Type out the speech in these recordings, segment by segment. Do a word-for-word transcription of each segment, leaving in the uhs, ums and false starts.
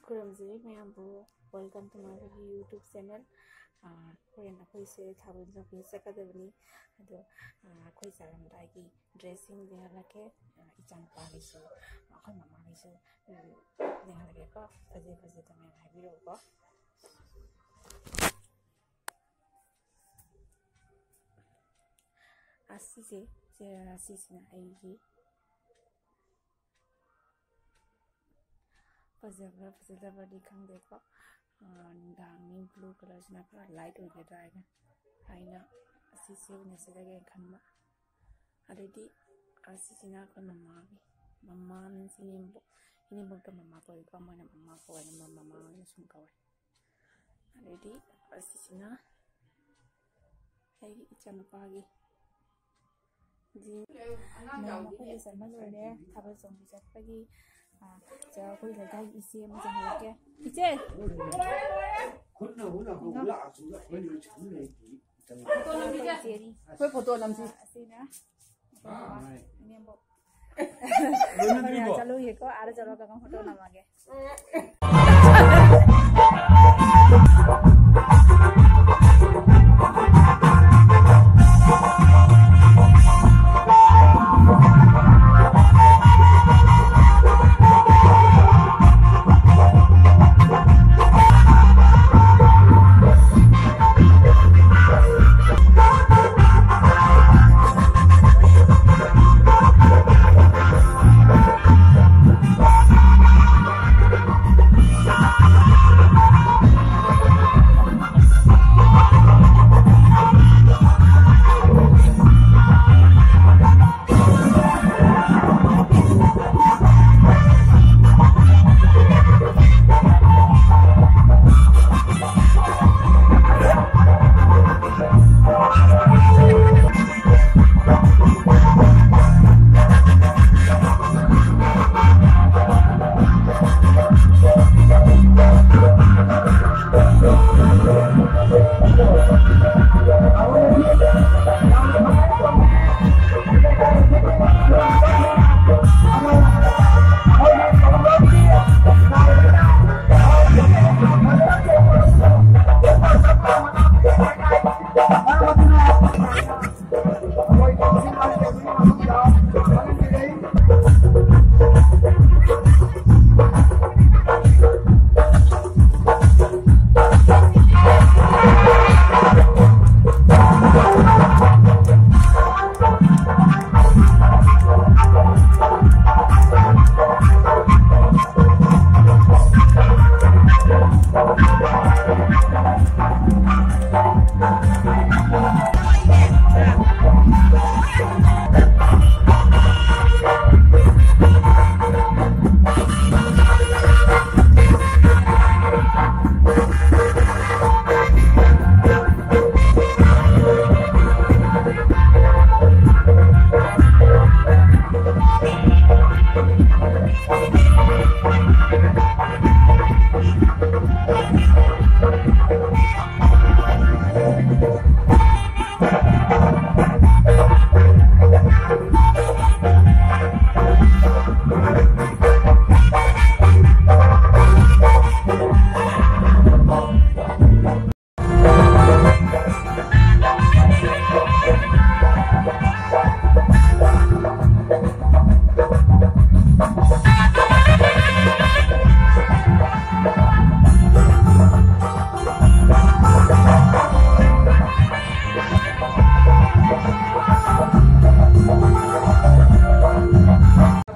ꯈꯨꯔꯨꯝꯖꯔꯤ ꯃꯌꯥꯝꯕꯨ꯫ Welcome to my YouTube channel. ꯑꯥ, ꯍꯣꯔꯦꯟ ꯑꯩꯈꯣꯏꯁꯦ ꯊꯥꯕꯜ ꯆꯣꯡꯕ ꯆꯠꯀꯗꯕꯅꯤ꯫ ꯑꯗꯣ, ꯑꯥ, ꯑꯩꯈꯣꯏ ꯆꯥꯔꯝꯗꯥꯏꯒꯤ dressꯁꯤꯡ ꯌꯦꯡꯍꯜꯂꯛꯀꯦ꯫ ꯑꯥ, ꯏꯆꯥꯅꯨꯄꯥꯒꯤꯁꯨ, ꯑꯩꯈꯣꯏ ꯃꯃꯥꯒꯤꯁꯨ, ꯎꯝ, ꯌꯦꯡꯍꯜꯂꯛꯀꯦꯀꯣ꯫ ꯐꯖꯩ ꯐꯖꯩꯗꯣ ꯃꯌꯥꯝ ꯍꯥꯏꯕꯤꯔꯛꯎꯀꯣ꯫ ꯑꯁꯤꯁꯦ, ꯁꯦ, ꯑꯁꯤꯁꯤꯅ ꯑꯩꯒꯤ ꯐꯖꯕ꯭ꯔꯥ ꯐꯖꯗꯕ꯭ꯔꯗꯤ ꯈꯪꯗꯦꯀꯣ꯫ ꯑꯥ, ꯅꯨꯡꯗꯥꯡꯅꯤ, blue colourꯁꯤꯅ ꯈꯔ light ꯑꯣꯏꯒꯗ꯭ꯔꯥ ꯍꯥꯏꯅ, ꯍꯥꯏꯅ ꯑꯁꯤꯁꯦ ꯑꯣꯏꯅ ꯁꯦꯠꯂꯒꯦ ꯈꯟꯕ꯫ ꯑꯗꯩꯗꯤ ꯑꯁꯤꯁꯤꯅ ꯑꯩꯈꯣꯏ ꯃꯃꯥꯒꯤ, ꯃꯃꯥ means ꯏꯅꯦꯝꯕꯣꯛ, ꯏꯅꯦꯝꯕꯣꯛꯇ ꯃꯃꯥ ꯀꯧꯏꯀꯣ, ꯃꯣꯏꯅ ꯃꯃꯥ ꯀꯧꯋꯦ, ꯃꯃꯥ, ꯃꯃꯥ ꯑꯣꯏꯅ ꯁꯨꯝ ꯀꯧꯋꯦ꯫ ꯑꯗꯩꯗꯤ ꯑꯁꯤꯁꯤꯅ ꯑꯩꯒꯤ ꯏꯆꯥꯅꯨꯄꯥꯒꯤ jeans꯫ ꯃꯌꯥꯝ ꯑꯩꯈꯣꯏꯒꯤ ꯆꯠꯄ ꯂꯣꯏꯔꯦ꯫ ꯊꯥꯕꯜ ꯆꯣꯡꯕ ꯆꯠꯄꯒꯤ, ꯑꯥ, ꯆ-, ꯑꯩꯈꯣꯏ ꯂꯩꯀꯥꯏꯒꯤ ꯏꯆꯦ ꯑꯃ ꯆꯪꯍꯜꯂꯛꯀꯦ꯫ ꯏꯆꯦ! ꯈꯨꯠꯅ ꯍꯨꯠꯅ ꯍꯧꯒꯠꯂꯛꯑꯁꯨ ꯑꯩꯈꯣꯏ ꯂꯣꯏꯁꯟ ꯂꯩꯇꯦ꯫ ꯐꯣꯇꯣ ꯅꯝꯁꯤ꯫ ꯑꯩꯈꯣꯏ ꯐꯣꯇꯣ ꯅꯝꯁꯤ꯫ ꯑꯥ, ꯑꯁꯤꯅ ꯏꯅꯦꯝꯕꯣꯛ꯫ ꯂꯣꯏꯅꯗ꯭ꯔꯤꯕꯣ? ꯆꯠꯂꯨꯒꯦꯀꯣ, ꯑꯥꯗ ꯆꯠꯂꯒ ꯐꯣꯇꯣ ꯅꯝꯃꯒꯦ꯫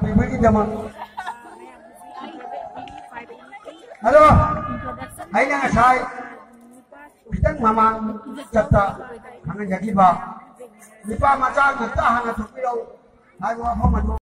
ꯄꯤꯕꯒꯤꯗꯃꯛ꯫ ꯑꯗꯣ ꯑꯩꯅ ꯉꯁꯥꯏ ꯈꯤꯇꯪ ꯃꯃꯥꯡ ꯆꯠꯇ ꯈꯪꯍꯟꯖꯈꯤꯕ ꯅꯤꯄꯥ ꯃꯆꯥ ꯉꯛꯇ ꯍꯥꯟꯅ ꯊꯣꯛꯄꯤꯔꯛꯎ ꯍꯥꯏꯕ ꯋꯥꯐꯝ ꯑꯗꯨ꯫